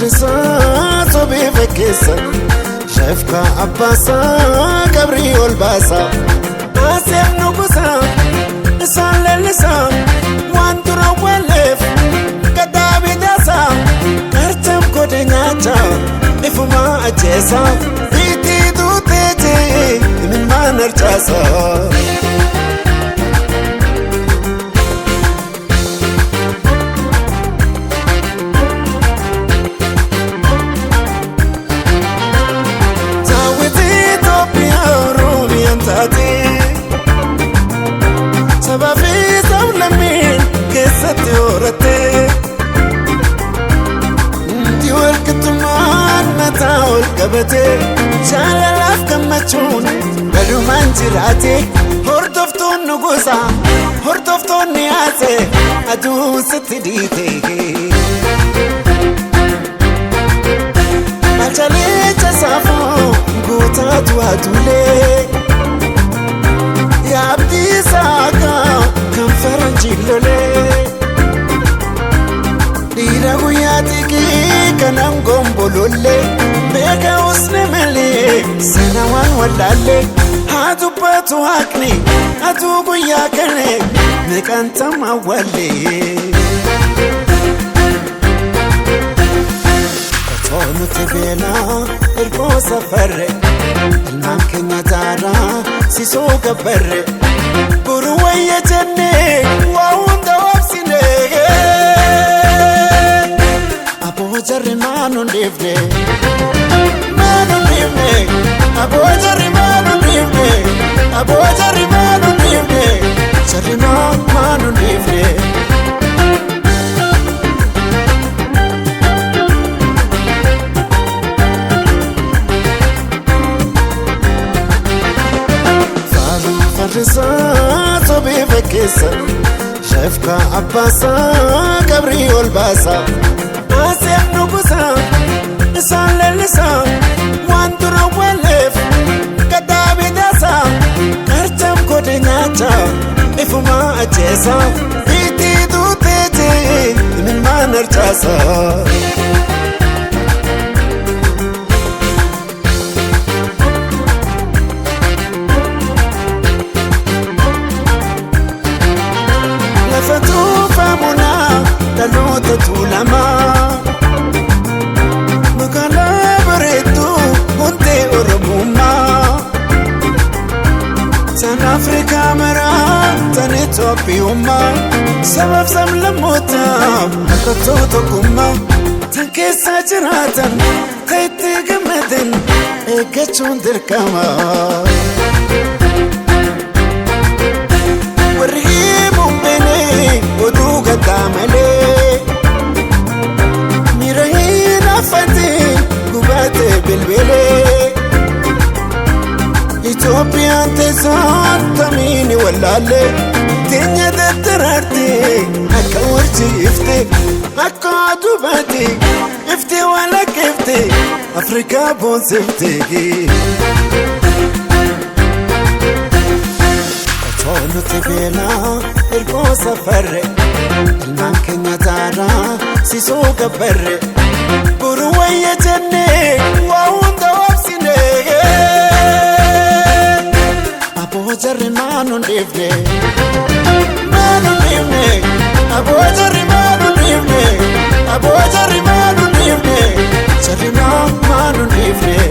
Farrisaa sobee fakkeessa shafka abbaasaa qabrii ol baasa. Aseef nugusaa isaan leellisaa waan dura walleef gaddaa bitaasaa qarcam godhe nyaachaa ifumaa ajjeesaa biitii duuteetii imimmaan harcaasaa. Sabaafi sablammiin keessatti horatte hundi walqixxummaan mataa ol qabate jaalalaaf gammachuun balumaan jiraate hordoftoonni gosa hordoftoonni haase aduun sitti dhiite. Malchalee casaafuu guutaatu aduulee. Yaabdii saakaa kan faranjii lolee dhiira guyyaa xiqqii kanan gombolollee beeka usne malee sana waan wallaallee haa dubbatu haqni aduu guyyaa kane meeqaan tamaa wallee. Otoo nuti beelaa ergoo safarre ilmaan keenya daaraa sisoo gabbarre boru wayya jennee waa hunda wabsine. Aboo jarri maanu dhiifne maanu dhiifne aboo jarri maanu dhiifne aboo jarri maanu dhiifne jarri maanu dhiifne. Farrisaa sobee fakkeessa shafka abbaasaa qabrii ol baasa. Aseef nugusaa isaan leellisaa waan dura walleef gaddaa bitaasaa qarcam godhe nyaachaa ifumaa ajjeesaa biitii duuteetii imimmaan harcaasaa. Lafa tuufamunaa dhaloota tuulamaa magaalaa bareedduu hundee oromummaa tan Afrikaa maraa tan Itoophiyummaa sabaaf sablammootaa mallattoo tokkummaa tan keessa jiraatan kan itti gammadan eeggachuun dirqama. Warri himuun beelee oduu gaddaa malee miira hin affatiin gubatee bilbilee Itoophiyaan teessoon tamiini wallaallee teenya daddaraarte akka warji ifte akka aduu baate ifte walakkeefte Afrikaa boonsifte. Otoo nuti beelaa ergoo safarre ilmaan keenya daaraa sisoo gabbarre boru wayya jennee waa hunda wabsine. Aboo jarri maanu dhiifne maanu dhiifne aboo jarri maanu dhiifne aboo jarri maanu dhiifne jarri maanu dhiifne.